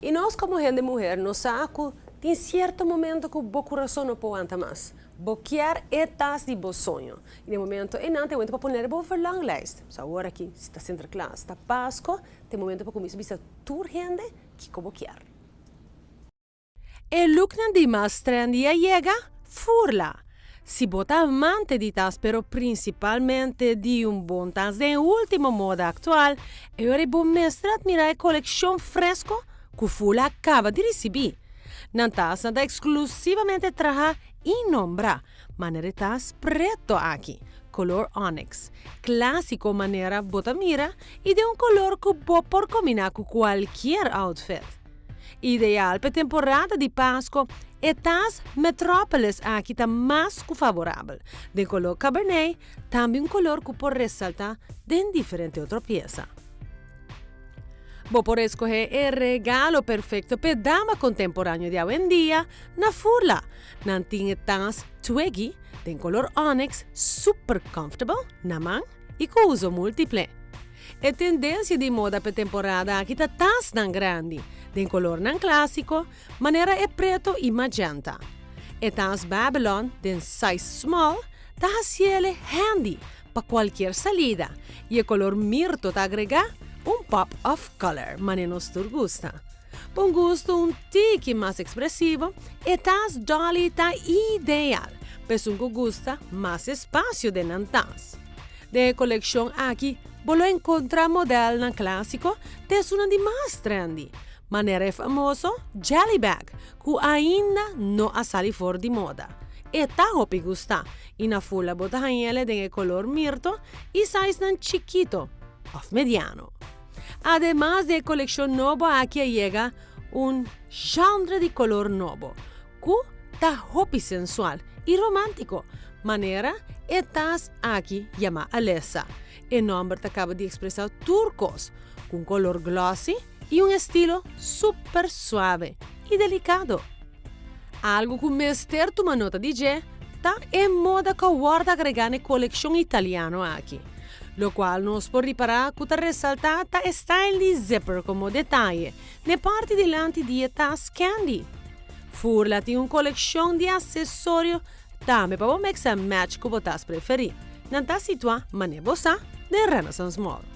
Y nos como hende muher nos sa cu tin cierto momento cu bo curason no por wanta mas. Bo kier e tas di bo soño. Y den momento eynan ta e momento pa pone bo verlanglijst. So awor aki si ta Sinterklaas, ta Pasco, ta e momento pa cuminsa bisa tur hende kico bo kier. E looknan di mas trendy a yega? Furla! Si bo ta amante di tas pero principalmente di un bon tas den e ultimo moda actual, e ora bo mester admira e coleccion fresco cu Furla a caba di ricibi. Nan tasnan ta exclusivamente traha y nombra, manera e tas preto aki, color onyx, clasico manera bo ta mira y den un color cu bo por combina cu cualkier outfit. Ideal p'e temporada di Pasco, e tas Metropolis aki ta mas cu favorabel. Den color Cabernet, tambe un color cu por resalta den diferente otro piesa. Bo por escoge e regalo perfecto p'e dama contemporaneo di awendia na Furla. Nan tin e tas Twiggy den color onyx super comfortable na man y cu uso multiple. E tendencia di moda p'e temporada aki ta tasnan grandi, den colornan clasico, manera e preto y magenta. E tas Babylon den size small ta haciele handy pa cualkier salida y e color mirto ta agrega un pop of color mane nos tur gusta. Pa un gusto un tiki mas expresivo, e tas Dolly ta ideal pa esun cu gusta mas espacio den nan tas. Den e coleccion aki bo lo encontra modelnan clasico te esunnan di mas trendy, manera e famoso Jelly Bag cu ainda no a sali for di moda. E ta hopi gusta y na Fula bo ta hañ'ele den e color mirto y sizenan chikito of mediano. Ademas di e coleccion nobo aki a yega un genre di color nobo cu ta hopi sensual y romantico, manera e tas aki yama Alessa. E nomber ta caba di expresa tur cos, cu un color glossy y un estilo super suave y delicado. Algo cu mester tuma nota di dje ta e moda cu a worde agrega n'e coleccion italiano aki. Locual nos por ripara cu ta resalta ta e style di zipper como detaye n'e parti dilanti di e tas Candy. Furla tin un coleccion di accesorio tambe pa bo mix and match cu bo tas preferi. Nan ta situa, mane bo sa, den Renaissance Mall.